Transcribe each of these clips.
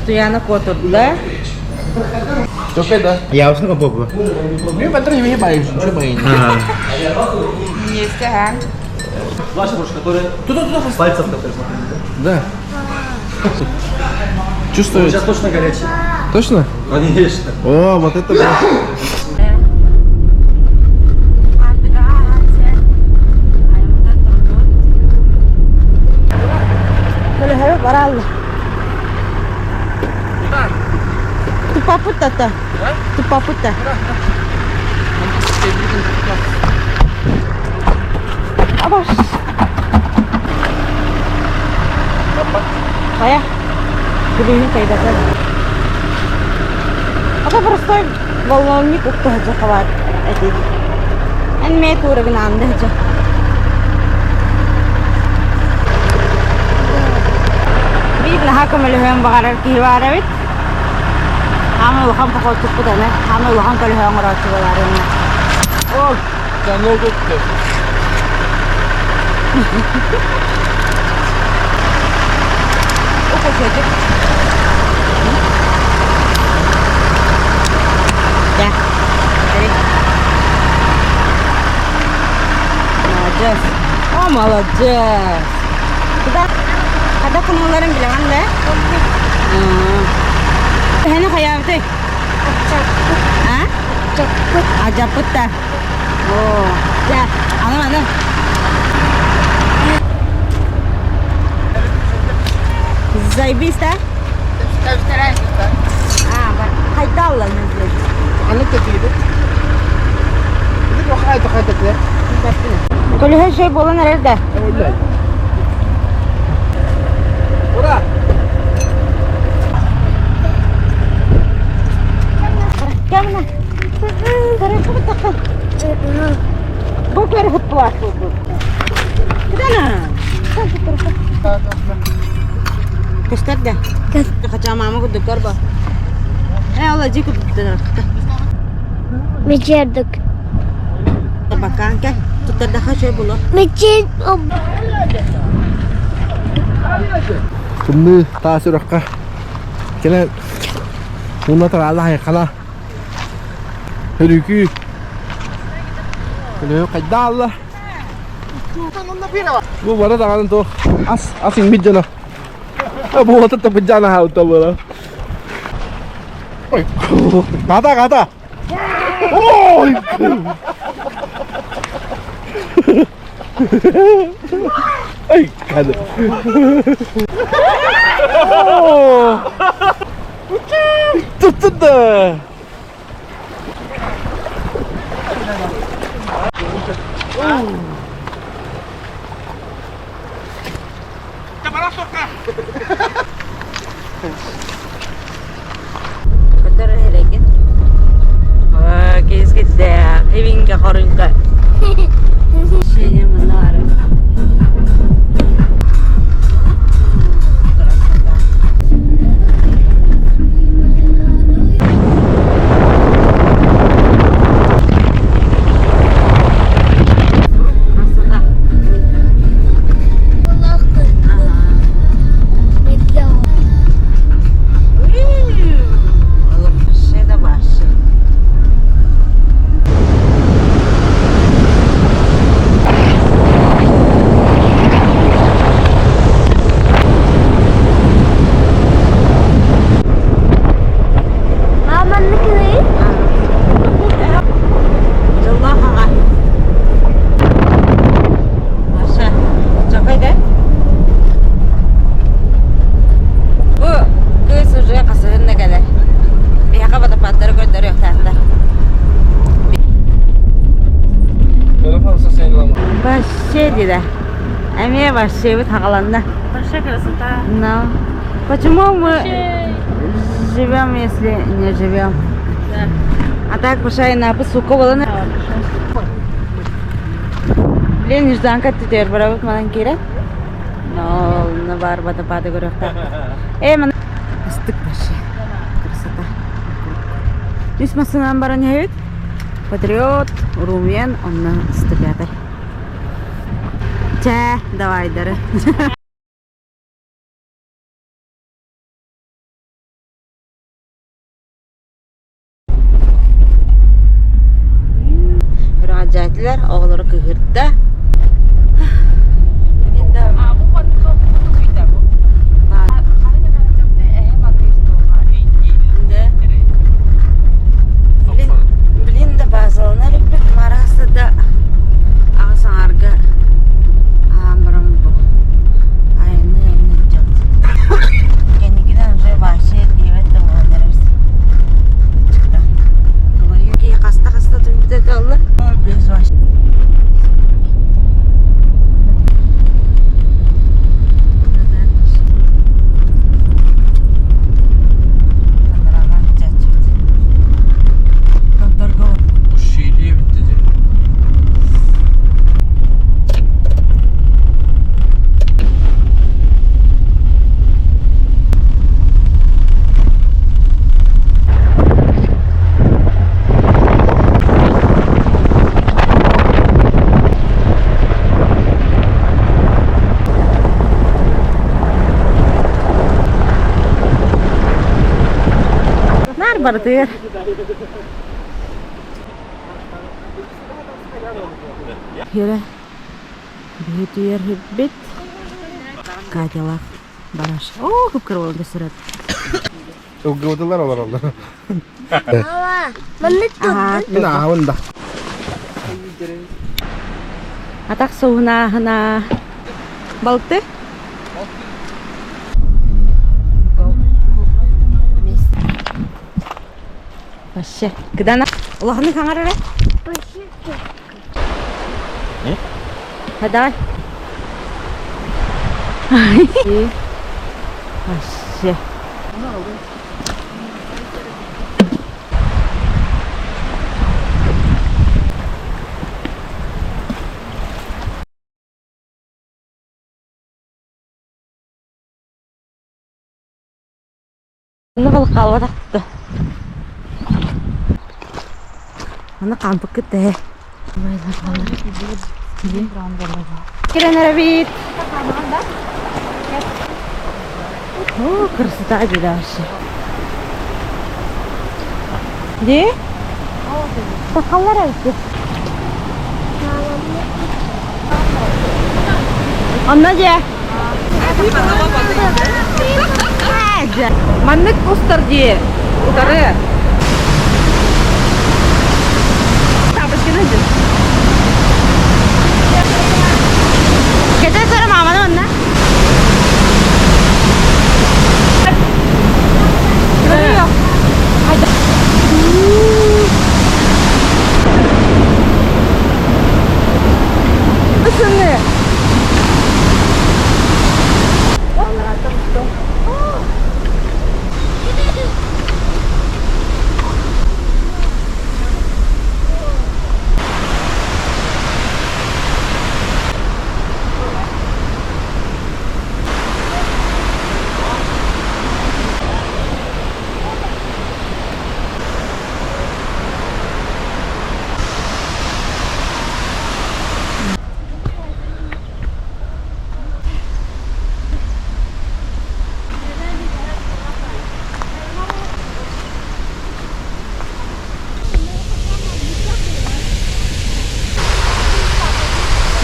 Утуйаана куотурда. Я усно попробую. Пальцев, которые смотрели, Да. Чувствуешь? Сейчас точно горячий. Точно? Конечно. О, вот это да. Көлөһөрө баралла. Тупапыт ата. Тупапыт Абаш. Хайа. Күлүүһүн кайдата. Ата простой волновник уктаһыдьа хабар этий. Эн мээ туурагын аандаһыдьа. Биир наһаа көмөлөһүөн баҕарар киһи баар эбит. Хаамай улахан похуоттуппут аны. Хаамай улахан көлөһө оҥорооччу буолаарынна. О, да ногу Укусочек. Да. Бери. Молодец. О, молодец. Куда? Хада кымылларын билэҕин да? Эһэни хайаабытай? А? Адьаппыт да. О, дьэ, аны аны. Заебись, да? А, бар. Хайдалла Аны тэтиибит. Көлөһө шей буолан эрэр да. Ура! Кэмна. Бу көрү хуттуар. Кидана. Көстөр да. Хотя мама курдук көрбө. Э, ол дьи курдук Мечердик. Бакаан кэ. Туттардаха шөй булу. Мечет. Тымныы таас үрэххэ кэлэн уна тараала хайхала Хөрүкүү Көлөһү хайда алла Бу бара даҕаны туох ас ас иҥмит дьоно Буота тапыдьаана хаалта буола Ой, Гата, гата! Ой! Ай, кады. Туттун да. Көтөр эһэлэгин. Киһискитдээх, ибингэ хорунга. Красота. Красота. Вообще да башы. Маманыкы. Дьоллоох аҕа. Маша, чокой да? Бу кыыс уже хасыһын да кэлэр. Биһиэхэ водопадтары көрдөрүөхтээхтэр. Вообще дида. Эмиэ вообще хагаланна. Вообще красота. Но почему мы живем, если не живем? Да. А так пошай на сука болан. Блин, нежданка теперь барабыт манан киирэн. Но на бар водопады көрүөхтэ. Э, мана ыстык вообще. Красота. Үс массынан баран иһэбит. Патриот, Румян, онно 105. Чэ, давайдары. Кэпсээтилэр, оҕолору кыыһырда. Блин да базалана иликпит мараста да аҕыс аҥарга аан баран бу айанныы айанныы сылдьабыт. Кэнникинэн уже вообще диэбэт да буолан эрэбит. Аччыктаан. Киһи хаста-хаста түмүктэ калла. Без вообще. Ущелье bitti. Нар барытыгар. Юра, биһитигэр хиппит. Катялаах бараш. Оо, кып-кыра буолан көстөр. Ылгыбытылар олороллор. Маннык Мин ааһабын да. Атах суһунааһына. Балты? Вообще. Кыдана. Улаханы хаҥар эрэ. Давай. Вообще. Онно балыкаалбатахтыта. Аны хаампыккыт ээ. Кирэн эрэбит. О, красота дии вообще. Дии? Сахалар эбит. Онно дьэ. Маннык устар дии. Утары. Тапочканы дьин. Кете сара маманы онна. Ысыны.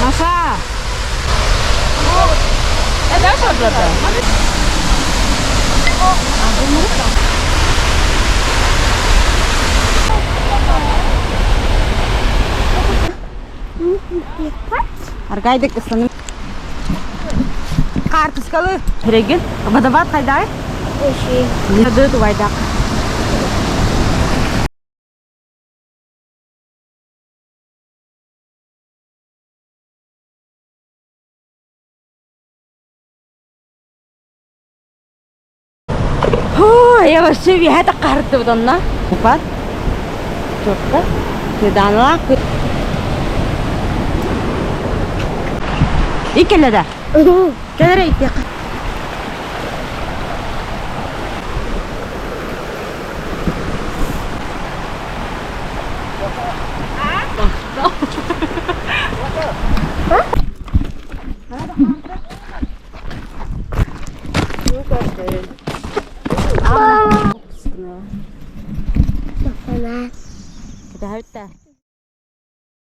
Маша! Аргайдык ысыным. Карточкалы. Регин, водопад хайдай? Ды тувайдак. Я вообще виһэ таххарыттыбыт онно. Упат. Чопта. Кыдаанылаах. Иккэлэ да. Кэлэрэ иттиэххэ.